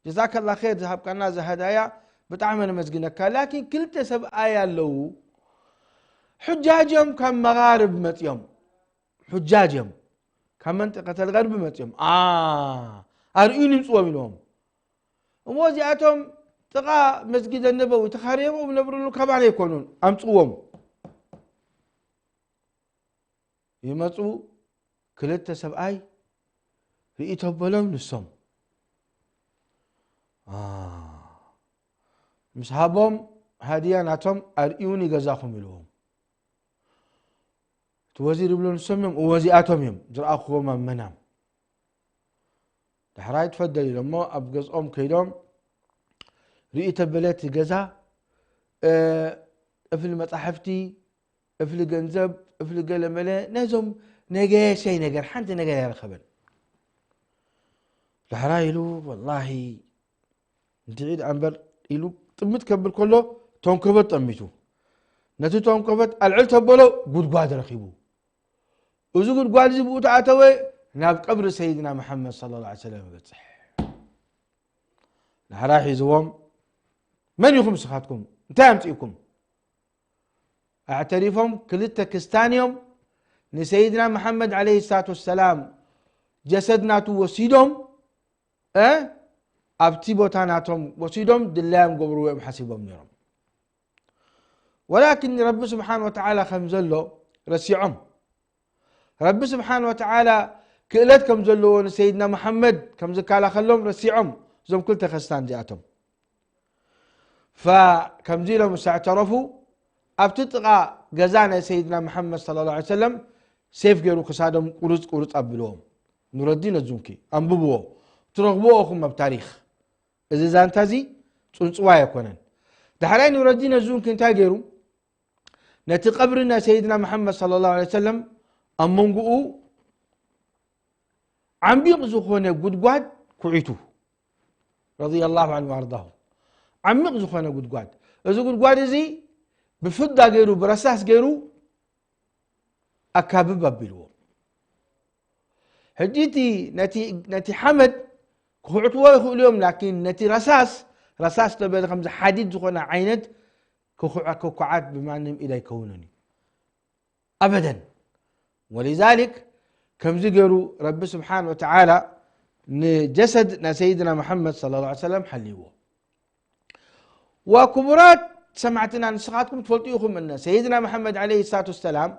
ጀዛከላ ኸይር፣ ዝሃብካና ዝሃዳያ ብጣዕሚ ነመስግነካ። ላኪን ክልተ ሰብኣይ ኣለዉ፣ ሑጃጅ እዮም፣ ካብ መጋርብ መጺኦም። ሑጃጅ እዮም፣ ካብ መንጠቀተል ገርቢ መጺኦም። ኣ፣ ኣርእዩኒ፣ ምጽዎም ኢልዎም። እሞ እዚኣቶም ጥቓ መስጊድ ነበዊ ተኻርዮም ነብርሉ ከባቢ ኣይኮኑን፣ ኣምጽዎም። ይመጹ፣ ክልተ ሰብኣይ ርእይቶ በሎም፣ ንሶም፣ ኣ፣ ምስ ሃቦም ሃድያ ናቶም፣ ኣርእዩኒ ገዛኹም ኢልዎም። እቲ ወዚር ይብሎ፣ ንሶም እዮም? እወ፣ እዚኣቶም እዮም ዝረኣኹዎም ኣብ መናም። ዳሕራይ ትፈደል ኢሎሞ ኣብ ገዝኦም ከይዶም፣ ርእይ ተበለ እቲ ገዛ፣ እ፣ እፍሊ መጻሕፍቲ፣ እፍሊ ገንዘብ፣ እፍሊ ገለመለ፣ ነዞም ነገሰይ ነገር፣ ሓንቲ ነገር ኣይረኸበን። ዳሕራይ ኢሉ፣ ወላሂ፣ እንድዒ ደኣ እምበር ኢሉ ጥምት ከብል ከሎ፣ ተንኮበት ጠሚቱ። ነቲ ተንኮበት ኣልዕል ተበሎ፣ ጉድጓድ ረኺቡ። እዚ ጉድጓድ እዚ ብኡ ተኣተወ፣ ናብ ቀብሪ ሰይድና መሓመድ ሰለላሁ ዐለይሂ ወሰለም ይበጽሕ። ዳሕራይ ሒዝዎም፣ መን ኢኹም ንስኻትኩም? እንታይ ኣምጺእኩም? ኣዕተሪፎም፣ ክልተ ክስታን እዮም። ንሰይድና መሓመድ ዐለይሂ ሰላቱ ወሰላም ጀሰድ ናቱ ወሲዶም፣ እ፣ ኣብቲ ቦታ ናቶም ወሲዶም ድላዮም ገብርዎ እዮም ሓሲቦም ነይሮም። ወላኪን ረቢ ስብሓን ወተዓላ ከም ዘሎ ረሲዖም። ረቢ ስብሓን ወተዓላ ክእለት ከም ዘለዎ ንሰይድና መሓመድ ከም ዝከላኸሎም ረሲዖም፣ እዞም ክልተ ከስታን እዚኣቶም። ፈ-፣ ከምዚ ኢሎም ምስ ኣዕተረፉ፣ ኣብቲ ጥቓ ገዛ ናይ ሰይድና መሓመድ ሰለላሁ ዐለይሂ ወሰለም ሴፍ ገይሩ ክሳዶም ቁርጽ ቁርጽ ኣብልዎም። ኑረዲን ኣዙንኪ፣ ኣንብብዎ፣ ትረኽብዎ ኢኹም ኣብ ታሪኽ። እዚ ዛንታ እዚ ጽንጽዋይ ኣይኮነን። ዳሕራይ ኑረዲን ኣዙንኪ እንታይ ገይሩ? ነቲ ቀብሪ ናይ ሰይድና መሓመድ ሰለላሁ ዐለይሂ ወሰለም ኣብ መንጎኡ ዓሚቕ ዝኾነ ጉድጓድ ኩዒቱ፣ ረዲየላሁ ዐንሁ ወኣርዳሁ። ዓሚቕ ዝኾነ ጉድጓድ። እዚ ጉድጓድ እዚ ብፍዳ ገይሩ፣ ብረሳስ ገይሩ ኣካብብ ኣቢልዎ። ሕጂ እቲ ነቲ፣ ነቲ ሓመድ ክኹዕትዎ ይኽእሉ እዮም፣ ላኪን ነቲ ረሳስ፣ ረሳስ ተበለ ከምዚ ሓዲድ ዝኾነ ዓይነት ክኹዓ-፣ ክኩዓት ብማንም ኢድ ኣይከውንን እዩ። ኣበደን። ወሊዛሊክ፣ ከምዚ ገይሩ ረቢ ስብሓን ወተዓላ ንጀሰድ ናይ ሰይድና መሓመድ ሰለላሁ ዐለይሂ ወሰለም ሓልይዎ። ወክቡራት ሰማዕትና ንስኻትኩም ትፈልጡ ኢኹም እነ ሰይድና መሓመድ ዓለይሂ ሰላቱ ወሰላም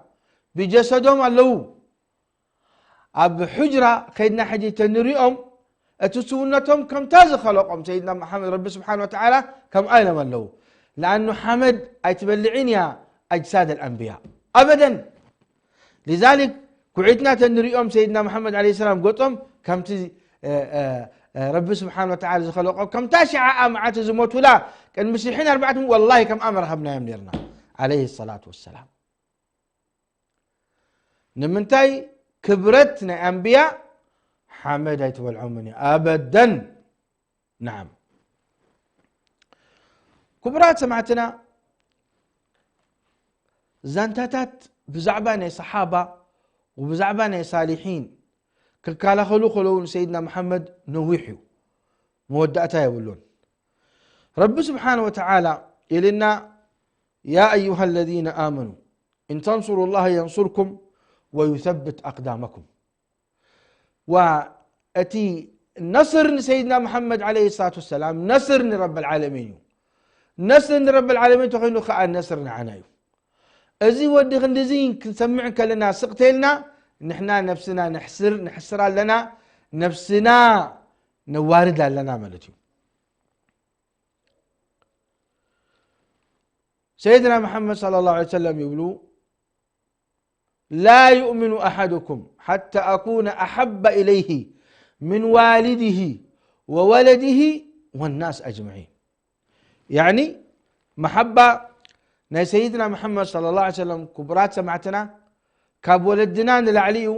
ብጀሰዶም ኣለዉ። ኣብ ሑጅራ ከይድና ሕጂ ተንሪኦም እቲ ስውነቶም ከምታ ዝኸለቆም ሰይድና መሓመድ ረቢ ስብሓን ወተዓላ ከምኣ ኢሎም ኣለዉ። ለኣኑ ሓመድ ኣይትበልዕን እያ ኣጅሳድ ኣልኣንብያ ኣበደን። ሊዛሊክ ኩዒትና ተንሪኦም ሰይድና መሓመድ ዓለይሂ ሰላም ገጾም ከምቲ ረቢ ስብሓን ወተዓላ ዝኸለቆ ከምታ ሽዓኣ መዓልቲ ዝሞቱላ ቅድሚ ሽሕን ኣርባዕተ ወላሂ ከምኣ መርሃብናዮም ነርና ዓለይሂ ሰላቱ ወሰላም። ንምንታይ ክብረት ናይ ኣንብያ ሓመድ ኣይትበልዖምን እዩ ኣበደን። ናዓም ክቡራት ሰማዕትና ዛንታታት ብዛዕባ ናይ ሰሓባ ወብዛዕባ ናይ ሳሊሒን ክከላኸሉ ከለዉ ንሰይድና መሓመድ ነዊሕ እዩ፣ መወዳእታ የብሉን። ረቢ ስብሓን ወተዓላ ኢልና ያ ኣዩሃ ለዚነ ኣመኑ እንተንሱሩ ላህ የንሱርኩም ወዩሰብት ኣቅዳመኩም። ወእቲ ነስር ንሰይድና መሓመድ ዓለይሂ ሰላቱ ወሰላም ነስር ንረብ ልዓለሚን እዩ። ነስር ንረብ ልዓለሚን ተኾይኑ ከዓ ነስር ንዓና እዩ። እዚ ወዲ ክንዲዚ ክንሰምዕ ከለና ስቕቴልና ንሕና ነብስና ንሕስር ንሕስር ኣለና፣ ነብስና ነዋርድ ኣለና ማለት እዩ። ሰይድና መሓመድ صلى الله عليه وسلم ይብሉ لا يؤمن أحدكم حتى أكون أحب إليه من والده وولده والناس أجمعين. يعني መሓባ ናይ ሰይድና መሓመድ صلى الله عليه وسلم ክቡራት ሰማዕትና ካብ ወለድና ንላዕሊ እዩ፣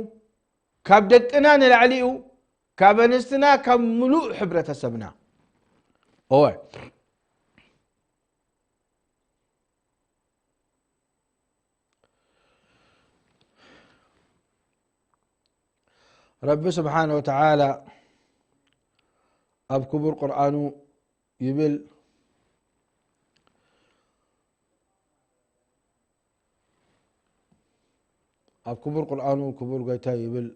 ካብ ደቅና ንላዕሊ እዩ፣ ካብ ኣንስትና ካብ ምሉእ ሕብረተሰብና። እወ ረቢ ስብሓነ ወተዓላ ኣብ ክቡር ቁርኣኑ ይብል፣ ኣብ ክቡር ቁርኣኑ ክቡር ጎይታ ይብል፣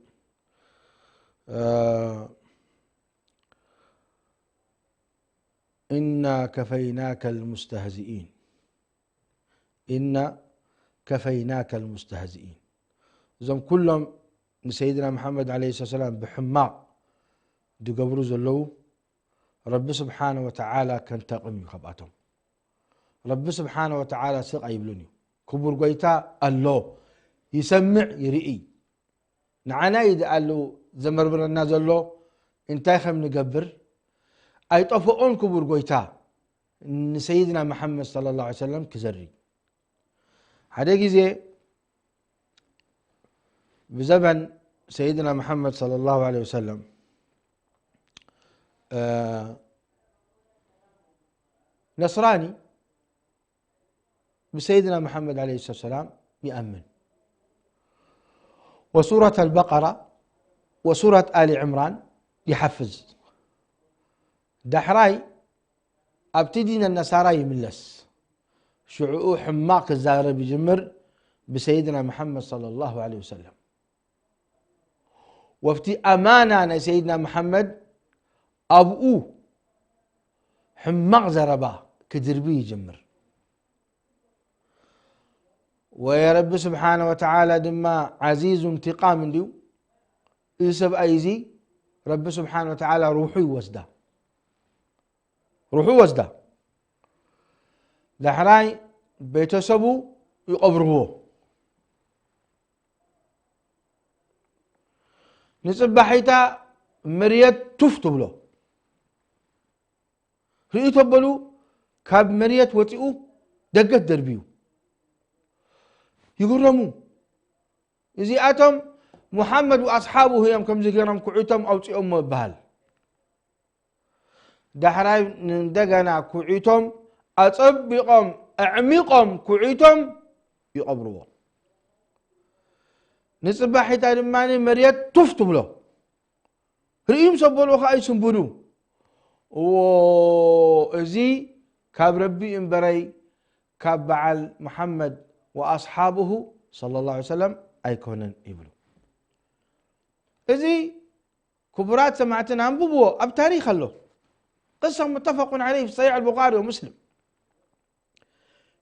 ኢና ከፈይናከ ልሙስተህዚኢን፣ ኢና ከፈይናከ ልሙስተህዚኢን። እዞም ኩሎም ንሰይድና መሓመድ ዓለይሂ ሰላም ብሕማቕ ዝገብሩ ዘለዉ ረቢ ስብሓነ ወተዓላ ከንተቕም እዩ ካብኣቶም። ረቢ ስብሓነ ወተዓላ ስቕ ኣይብሉን እዩ። ክቡር ጎይታ ኣሎ፣ ይሰምዕ ይርኢ። ንዓና እዩ ደኣሉ ዘመርምረና ዘሎ እንታይ ከም ንገብር ኣይጠፍኦን ክቡር ጎይታ ንሰይድና መሓመድ صلى الله عليه وسلم ክዘሪ። ሓደ ግዜ ብዘበን ሰይድና መሓመድ صلى الله عليه وسلم ነስራኒ ብሰይድና መሓመድ عليه الصلاة والسلام ይኣምን وسورة البقرة وسورة آل عمران ይሓፍዝ። ዳሕራይ ኣብቲ ዲን ነሳራ ይምለስ። ሽዕኡ ሕማቕ ክዛረብ ይጅምር ብሰይድና መሓመድ صلى الله عليه وسلم። ወብቲ ኣማና ናይ ሰይድና መሓመድ ኣብኡ ሕማቕ ዘረባ ክድርቢ ይጅምር። ወየ ረቢ ስብሓነ ወተዓላ ድማ ዓዚዙ እንቲቃም እንድዩ። እዚ ሰብኣይ እዚ ረቢ ስብሓነ ወተዓላ ሩሑ ይወስዳ፣ ሩሑ ወስዳ። ዳሕራይ ቤተሰቡ ይቐብርዎ። ንፅባሒታ መርየት ቱፍ ትብሎ። ርእዩ ተበሉ ካብ መርየት ወፂኡ ደገት ደርብዩ ይግረሙ። እዚኣቶም ሙሓመድ ወኣስሓቡ እዮም ከምዚ ገይሮም ኩዒቶም ኣውፂኦሞ ይበሃል። ዳሕራይ እንደገና ኩዒቶም ኣፀቢቖም ኣዕሚቖም ኩዒቶም ይቐብርዎ። ንፅባሒታ ድማ መርየት ቱፍ ትብሎ። ርእዩ ምስ ኣበልዎ ከዓ ይስንብዱ። እዎ እዚ ካብ ረቢ እምበረይ ካብ በዓል መሓመድ ወኣስሓብሁ صلى الله عليه وسلم ኣይኮነን ይብሉ። እዚ ክቡራት ሰማዕትና ኣንብብዎ ኣብ ታሪኽ ኣሎ። ቅሳ متفق عليه في صحيح البخاري ومسلم።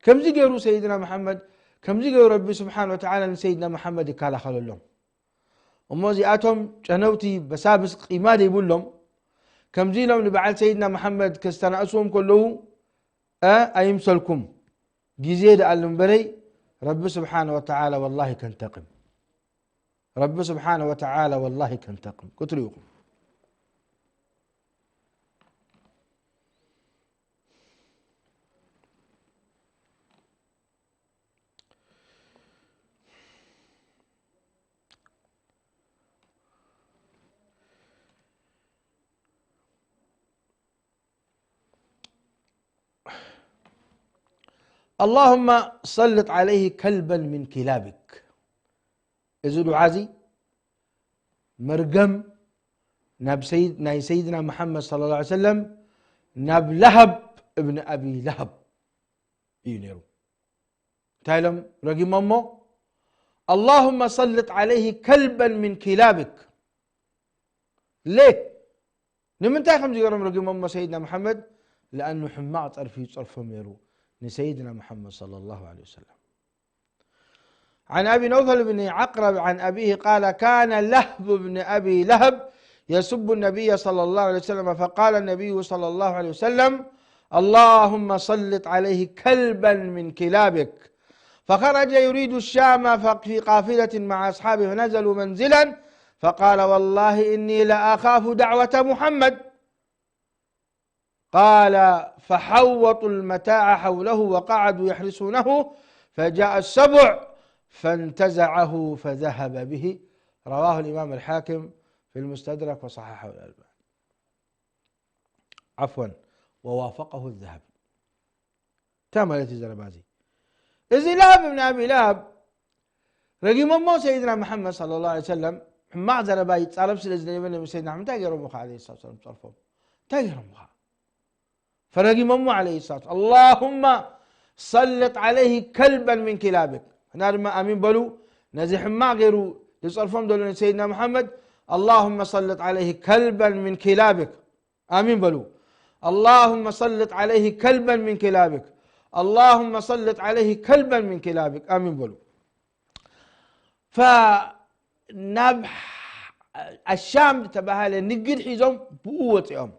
ከምዚ ገይሩ ሰይድና መሓመድ፣ ከምዚ ገይሩ ረቢ ስብሓን ወተዓላ ንሰይድና መሓመድ ይከላኸለሎም። እሞ እዚኣቶም ጨነውቲ በሳብስ ቂማ ዘይብሎም፣ ከምዚ ኢሎም ንበዓል ሰይድና መሓመድ ከስተናእስዎም ከለዉ፣ እ፣ ኣይምሰልኩም። ግዜ ደኣሉ እምበረይ ረቢ ስብሓን ወተዓላ ወላሂ ከንተቕም። ረቢ ስብሓን ወተዓላ ወላሂ ከንተቕም። ክትሪኡ ኢኹም። اللهم سلط عليه كلبا من كلابك. እዚ ዱዓ እዚ መርገም ናብ ሰይድ-፣ ናይ ሰይድና መሓመድ ሰለላሁ ዐለይሂ ወሰለም ናብ ለሃብ እብን ኣቢ ለሃብ እዩ ነይሩ። እንታይ ኢሎም ረጊሞሞ? اللهم سلط عليه كلبا من كلابك። ሌ ንምንታይ ከምዚ ገይሮም ረጊሞሞ ሰይድና መሓመድ? ለኣኑ ሕማቕ ጸርፊ ይጸርፎም ነይሩ ንሰይድና መሓመድ ሰለላሁ ዐለይሂ ወሰለም። عن أبي نوفل بن عقرب عن أبيه قال: كان لهب بن أبي لهب يسب النبي صلى الله عليه وسلم، فقال النبي صلى الله عليه وسلم: اللهم سلط عليه كلبا من كلابك. فخرج يريد الشام ف-، في قافلة مع أصحابه، فنزلوا منزلا، فقال: والله إني لأخاف دعوة محمد. قال: فحوطوا المتاع حوله وقعدوا يحرسونه، فجاء السبع فانتزعه فذهب به. رواه الإمام الحاكم في المستدرك وصححه الألباني. عفوا، ووافقه الذهبي. እንታይ ማለት እዩ ዘረባ እዚ? እዚ ለሃብ እብን ኣቢ ለሃብ ረጊሞሞ ሰይድና መሓመድ ሰለላሁ ዐለይሂ ወሰለም ሕማቕ ዘረባ ይጻረፍ ስለ ዝነበረ፣ ነቢ ሰይድና መሓመድ እንታይ ገይሮም? ከ ዓለይሂ ሰላቱ ወሰላም ጸርፎም እንታይ ገይሮም? ከ ፈረጊሞሞ ዓለይሂ ሰላቱ፣ اللهم سلط عليه كلبا من كلابك። እና ድማ ኣሚን በሉ፣ ነዚ ሕማቕ ገይሩ ዝጸርፎም ዘሎ ንሰይድና መሓመድ፣ اللهم سلط عليه كلبا من كلابك። ኣሚን በሉ። اللهم سلط عليه كلبا من كلابك. اللهم سلط عليه كلبا من كلابك. ኣሚን በሉ። ፈ-፣ ናብ ኣሻም ዝተባሃለ ንግድ ሒዞም ብኡ ወፂኦም።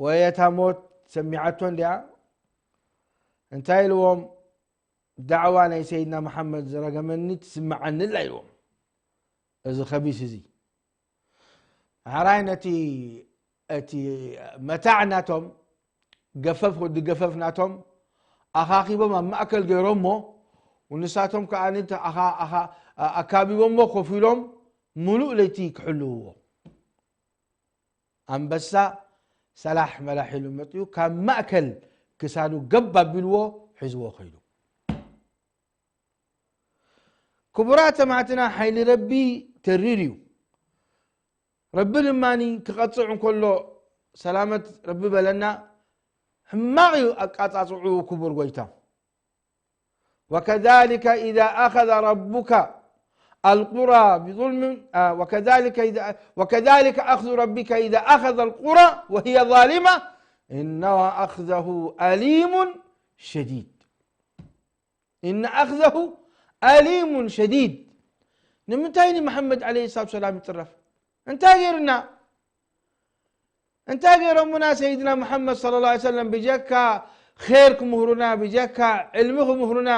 ወይ እታ ሞት ሰሚዓቶ እንዲያ፣ እንታይ ኢልዎም? ዳዕዋ ናይ ሰይድና መሓመድ ዝረገመኒ ትስምዓኒ ኣላ ኢልዎም። እዚ ከቢስ እዚ። ሓራይ ነቲ፣ እቲ መታዕ ናቶም፣ ገፈፍ ወዲ ገፈፍ ናቶም ኣኻኺቦም ኣብ ማእከል ገይሮሞ፣ ንሳቶም ከኣ እቲ ኣኻ-፣ ኣኻ-፣ ኣካቢቦሞ ኮፍ ኢሎም ምሉእ ለይቲ ክሕልውዎ። ኣንበሳ ሰላሕ መላሕ ኢሉ መጺኡ፣ ካብ ማእከል ክሳዱ ገብ ኣቢልዎ ሒዝዎ ከይዱ። ክቡራት ሰማዕትና፣ ሓይሊ ረቢ ተሪር እዩ። ረቢ ድማ ክቐጽዕ እንከሎ ሰላመት ረቢ በለና፣ ሕማቕ እዩ ኣቃጻጽዕኡ ክቡር ጎይታ። وكذلك إذا أخذ ربك القرى بظلم، آه، وكذلك إذا، وكذلك أخذ ربك إذا أخذ القرى وهي ظالمة إن أخذه أليم شديد. إن أخذه أليم شديد. ንምንታይ ንመሓመድ ዓለይሂ ሰላቱ ሰላም ይጽረፍ? እንታይ ገይሩና? እንታይ ገይሮምና ሰይድና መሓመድ ሰለላሁ ዐለይሂ ወሰለም? ብጀካ ኼር ክምህሩና፣ ብጀካ ዕልሚ ክምህሩና፣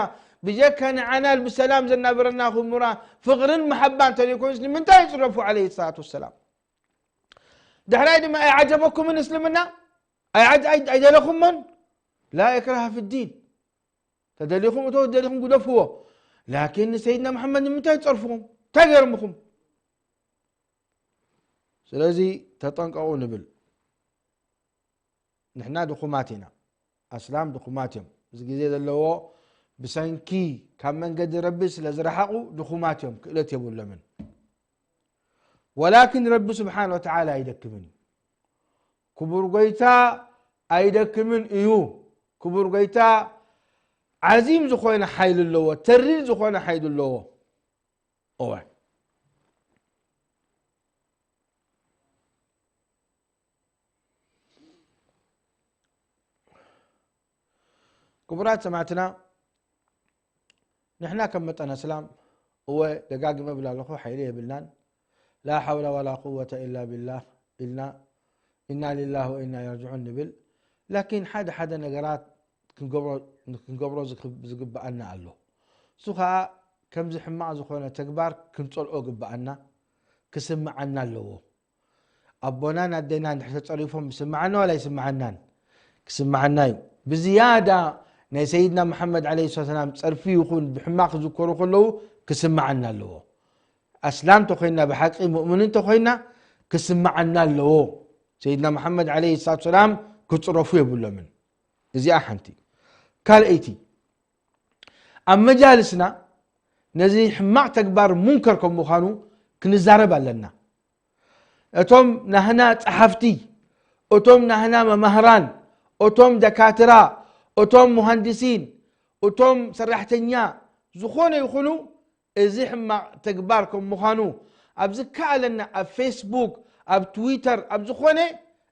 ብጀካ ንዓና ብሰላም ዘናብረና ክምህሩና፣ ፍቕርን መሓባን እንተዘይኮይኑስ ንምንታይ ይጽረፉ ዓለይሂ ሰላቱ ወሰላም? ድሕራይ ድማ ኣይዓጀበኩምን እስልምና? ኣይዓጅ-፣ ኣይ-፣ ኣይደለኹሞን? ላ ኢክራሃ ፊ ዲን። ተደሊኹም እቶ፣ ተደሊኹም ግደፍዎ። ላኪን ንሰይድና መሓመድ ንምንታይ ትጸርፍኹም? እንታይ ገይሮምኹም? ስለዚ ተጠንቀቑ ንብል። ንሕና ድኹማት ኢና። ኣስላም ድኹማት እዮም። እዚ ግዜ ዘለዎ ብሰንኪ ካብ መንገዲ ረቢ ስለ ዝረሓቑ ድኹማት እዮም፣ ክእለት የብሎምን። ወላኪን ረቢ ስብሓን ወተዓላ ኣይደክምን እዩ። ክቡር ጎይታ ኣይደክምን እዩ። ክቡር ጎይታ ዓዚም ዝኾነ ሓይሊ ኣለዎ፣ ተሪር ዝኾነ ሓይሊ ኣለዎ። እወ። ክቡራት ሰማዕትና፣ ንሕና ከም መጠን ኣስላም፣ እወ፣ ደጋግመ እብል ኣለኹ፣ ሓይሊ የብልናን። ላ ሓውላ ወላ ቁወተ ኢላ ቢላህ ኢልና፣ ኢና ሊላህ ወኢና የርጅዑን ንብል። ላኪን ሓደ ሓደ ነገራት ክንገብሮ፣ ክንገብሮ ዝግ-፣ ዝግብኣና ኣሎ። እሱ ኸዓ ከምዚ ሕማቕ ዝኾነ ተግባር ክንጸልኦ ግብኣና፣ ክስምዓና ኣለዎ። ኣቦናን ኣዴናን እንድሕር ተጸሪፎም ይስምዓና ዋላ ይስምዓናን? ክስምዓና እዩ። ብዝያዳ ናይ ሰይድና መሓመድ ዓለይሂ ሰላም ጸርፊ ይኹን ብሕማቕ ክዝከሩ ከለዉ ክስምዓና ኣለዎ። ኣስላም ተኾይና፣ ብሓቂ ሙእምን እንተኾይና ክስምዓና ኣለዎ። ሰይድና መሓመድ ዓለይሂ ሰላቱ ሰላም ክጽረፉ የብሎምን። እዚኣ ሓንቲ። ካልኣይቲ፣ ኣብ መጃልስና ነዚ ሕማቕ ተግባር ሙንከር ከም ምዃኑ ክንዛረብ ኣለና። እቶም ናህና ጸሓፍቲ፣ እቶም ናህና መማህራን፣ እቶም ደካትራ፣ እቶም ሙሃንድሲን፣ እቶም ሰራሕተኛ ዝኾነ ይኹኑ፣ እዚ ሕማቕ ተግባር ከም ምዃኑ ኣብ ዝከኣለና ኣብ ፌስቡክ፣ ኣብ ትዊተር፣ ኣብ ዝኾነ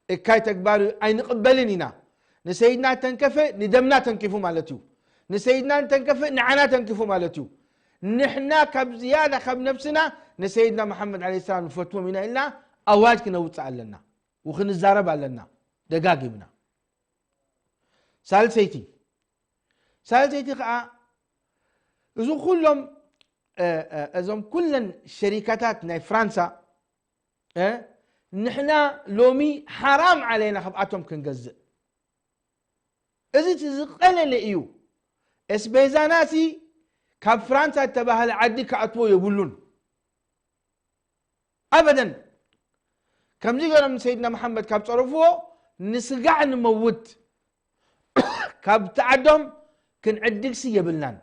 እካይ ተግባር እዩ፣ ኣይንቕበልን ኢና። ንሰይድና ተንከፈ ንደምና ተንኪፉ ማለት እዩ። ንሰይድና እንተንከፈ ንዓና ተንኪፉ ማለት እዩ። ንሕና ካብ ዝያዳ ካብ ነብስና ንሰይድና መሓመድ ዓለይሂ ሰላም ንፈትዎም ኢና ኢልና ኣዋጅ ክነውፅእ ኣለና፣ ወክንዛረብ ኣለና ደጋጊምና። ሳልሰይቲ፣ ሳልሰይቲ ከዓ እዚ ኩሎም፣ እ፣ እ፣ እዞም ኩለን ሸሪካታት ናይ ፍራንሳ፣ እ፣ ንሕና ሎሚ ሓራም ዓለይና ካብኣቶም ክንገዝእ። እዚ እቲ ዝቐለለ እዩ። እስቤዛናሲ ካብ ፍራንሳ እተባህለ ዓዲ ክኣትዎ የብሉን። ኣበደን። ከምዚ ገይሮም ንሰይድና መሓመድ ካብ ጸረፍዎ፣ ንስጋዕ ንመውት። ካብቲ ዓዶም ክንዕድግሲ የብልናን።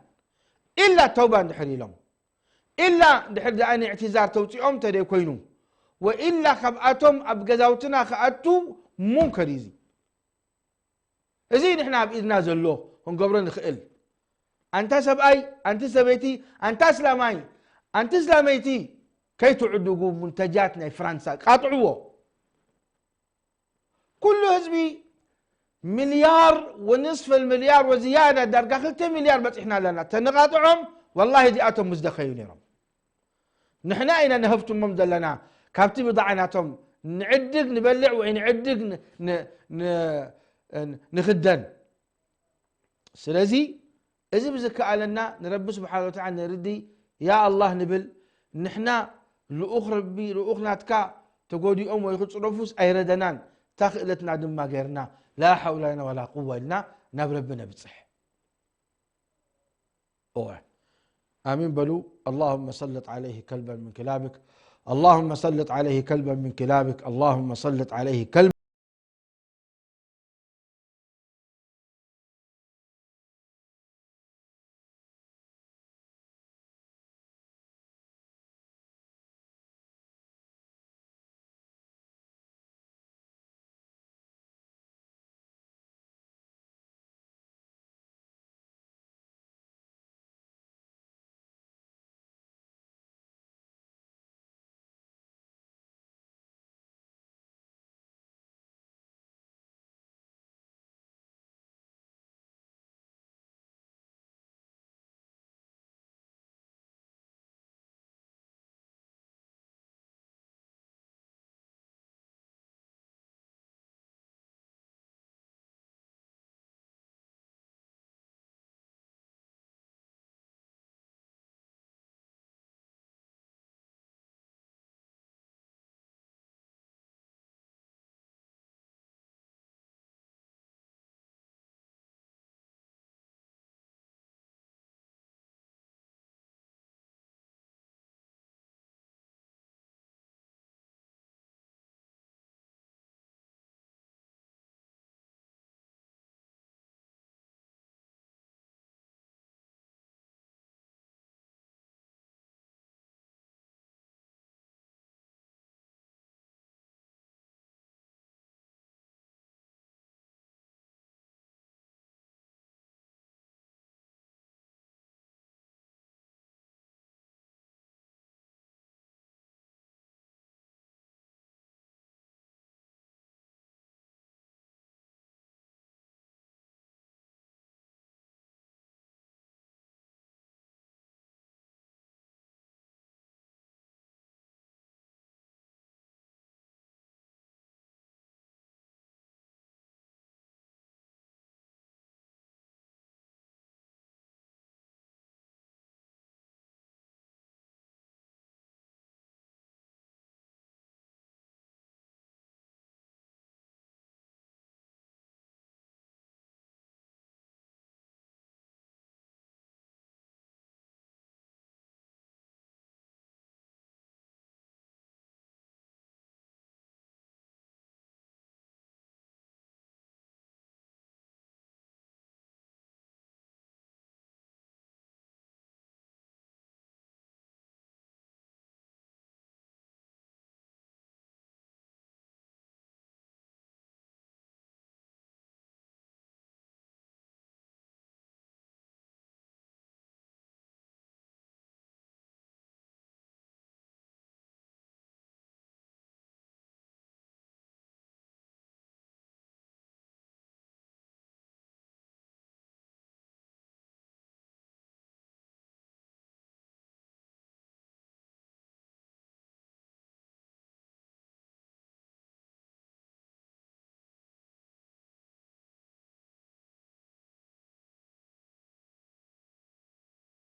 ኢላ ተውባ እንድሕር ኢሎም። ኢላ እንድሕር ደኣ ንእዕትዛር ተውጺኦም ተደይ ኮይኑ። ወኢላ ካብኣቶም ኣብ ገዛውትና ክኣቱ ሙንከር እዩ እዚ። እዚ ንሕና ኣብ ኢድና ዘሎ ክንገብሮ ንኽእል። ኣንታ ሰብኣይ፣ ኣንቲ ሰበይቲ፣ ኣንታ እስላማይ፣ ኣንቲ እስላመይቲ፣ ከይትዕድጉ ሙንተጃት ናይ ፍራንሳ ቃጥዕዎ። ኩሉ ህዝቢ ሚልያር ወንስፈል ሚልያር ወዝያዳ፣ ዳርጋ ክልተ ሚልያር በጺሕና ኣለና። ተንቓጥዖም፣ ወላሂ እዚኣቶም ምስ ደኸዩ ነይሮም። ንሕና ኢና ንሀብትሞም ዘለና። ካብቲ ብضاعة ናቶም ንዕድግ ንበልዕ ወይ ንዕድግ ን-፣ ን-፣ ን-፣ ንኽደን። ስለዚ እዚ ብዝከኣለና ንረቢ ስብሓነ ወተዓላ ነርዲ፣ ያ ኣላህ ንብል። ንሕና ልኡኽ ረቢ፣ ልኡኽ ናትካ ተጎዲኦም ወይ ክጽረፉስ ኣይረደናን። እታ ክእለትና ድማ ገይርና ላ ሓውላ ለና ወላ ቁዋ ኢልና ናብ ረቢ ነብጽሕ። እወ። ኣሚን በሉ። اللهم سلط عليه كلبا من كلابك. اللهم سلط عليه كلبا من كلابك. اللهم سلط عليه كلبا